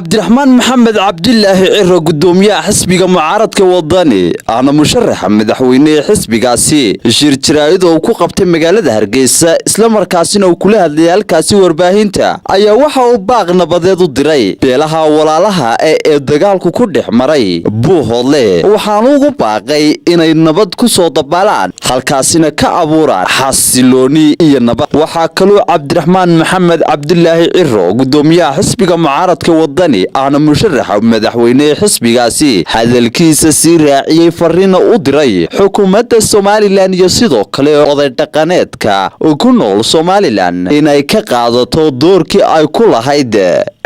Cabdiraxmaan Maxamed Cabdilaahi Ciro, gudoomiyaha xisbiga mucaaradka Wadani, ahna musharaxa madaxweyne ee xisbigaasi, shir jaraa'id oo uu ku qabtay magaalada Hargeysa, islamarkaasina uu kula hadlayay halkaasi warbaahinta, ayaa waxa uu baaq nabadeed u diray beelaha walaalaha ee dagaalku ku dhex maray Buuhoodle. Waxaanu ugu baaqay inay nabad ku soo dabaalaan, halkaasina ka abuuraan xasilooni iyo nabad. Waxaa kaloo Cabdiraxmaan Maxamed Cabdilaahi Ciro, gudoomiyaha xisbiga mucaaradka Wadani, ahna musharaxa madaxweyne ee xisbigaasi, hadalkiisa sii raaciyey fariina u diray xukuumadda Somaliland iyo sidoo kale oday dhaqaneedka ku nool Somaliland inay ka qaadato doorkii ay ku lahayd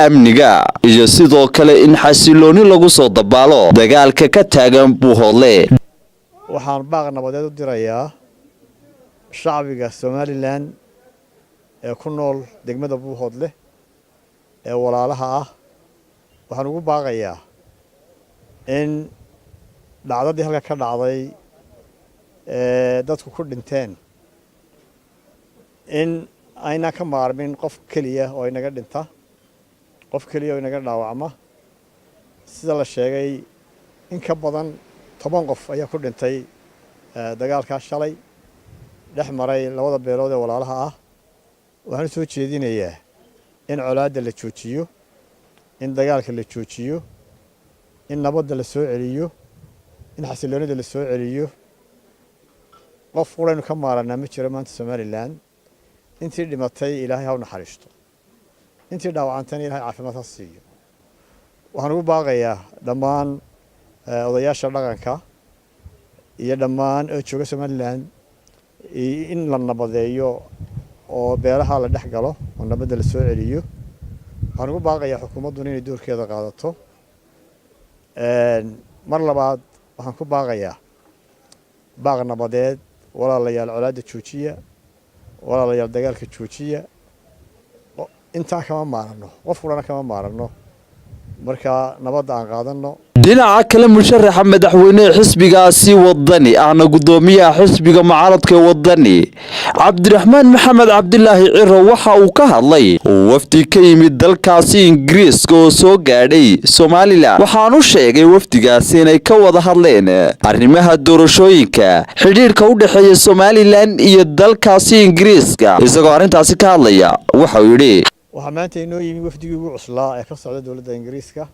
amniga iyo sidoo kale in xasilooni lagu soo dabaalo dagaalka ka taagan Buuhoodle. Waxaan baaq nabadeed u dirayaa shacbiga Somaliland ee ku nool degmada Buuhoodle ee walaalaha ah. Waxaan ugu baaqayaa in dhacdadii halka ka dhacday ee dadku ku dhinteen in aynaan ka maarmin qof keliya oo inaga dhinta, qof keliya oo inaga dhaawacma. Sida la sheegay, in ka badan 10 qof ayaa ku dhintay dagaalkaa shalay dhex maray labada beelood ee walaalaha ah. Waxaan u soo jeedinayaa in colaadda la joojiyo, in dagaalka la joojiyo, in nabadda la soo celiyo, in xasiloonida la soo celiyo. Qof quraynu ka maaranaa ma jiro maanta Somaliland. Intii dhimatay Ilaahay ha u naxariisto, intii dhaawacantayna Ilahay caafimaad ha siiyo. Waxaan ugu baaqayaa dhammaan odayaasha dhaqanka iyo dhammaan oo jooga Somaliland in la nabadeeyo oo beelaha la dhex galo oo nabadda la soo celiyo. Waxaan ugu baaqayaa xukuumadduna inay doorkeeda qaadato. Mar labaad waxaan ku baaqayaa baaq nabadeed: walaalayaal, colaadda joojiya; walaalayaal, dagaalka joojiya. Intaa kama maarano, qof qurana kama maarano. Marka nabadda aan qaadanno. Dhinaca kale, musharaxa madaxweynehe xisbigaasi Wadani, ahna gudoomiyaha xisbiga mucaaradka Wadani, Cabdiraxmaan Maxamed Cabdilaahi Ciro, waxa uu ka hadlay wafdi ka yimid dalkaasi Ingiriiska oo soo gaadhay Somaliland. Waxaanu sheegay wafdigaasi inay ka wada hadleen arrimaha doorashooyinka, xidhiidhka u dhexeeya Somaliland iyo dalkaasi Ingiriiska. Isagoo arrintaasi ka hadlaya, waxauu yidhi: Waxaa maanta inoo yimi wafdigii ugu cuslaa ee ka socda dowladda Ingiriiska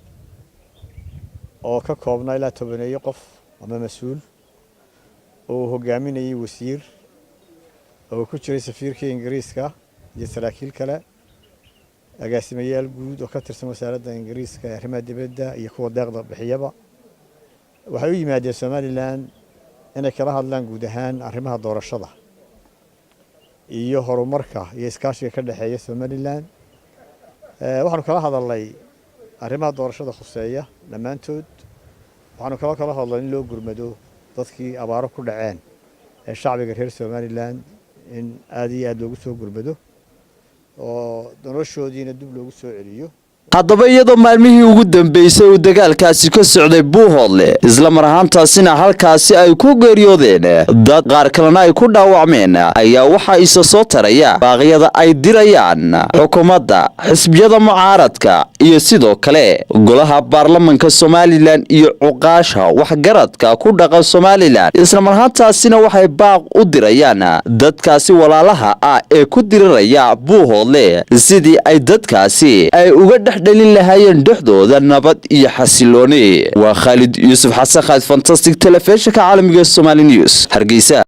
oo ka koobnaa ilaa 10-eeyo qof ama mas-uul oo uu hogaaminayay wasiir, oo ku jiray safiirkii Ingiriiska iyo saraakiil kale, agaasimayaal guud oo ka tirsan wasaaradda Ingiriiska ee arrimaha dibadda iyo kuwa deeqda bixiyaba. Waxay u yimaadeen Somaliland inay kala hadlaan guud ahaan arrimaha doorashada iyo horumarka iyo iskaashiga ka dhexeeya Somaliland. Waxaanu kala hadalnay arrimaha doorashada khuseeya dhammaantood. Waxaanu kaloo kala hadlay in loo gurmado dadkii abaaro ku dhaceen ee shacbiga reer Somaliland, in aada iyo aad loogu soo gurmado oo noloshoodiina dib loogu soo celiyo. Haddaba, iyadoo maalmihii ugu dambeysay uu dagaalkaasi ka socday Buuhoodle, isla mar ahaantaasina halkaasi ay ku geeriyoodeen dad qaar kalena ay ku dhaawacmeen, ayaa waxaa isa soo taraya baaqyada ay dirayaan xukuumadda, xisbiyada mucaaradka iyo sidoo kale golaha baarlamanka Somaliland iyo cuqaasha waxgaradka ku dhaqan Somaliland. Isla mar ahaantaasina waxay baaq u dirayaan dadkaasi walaalaha ah ee ku diriraya Buuhoodle sidii ay dadkaasi ay uga dhex dhalin lahaayeen dhexdooda nabad iyo xasilooni. Waa Khaalid Yuusuf Xasan, Khaalid Fantastic, telefishinka caalamiga Somali News, Hargeysa.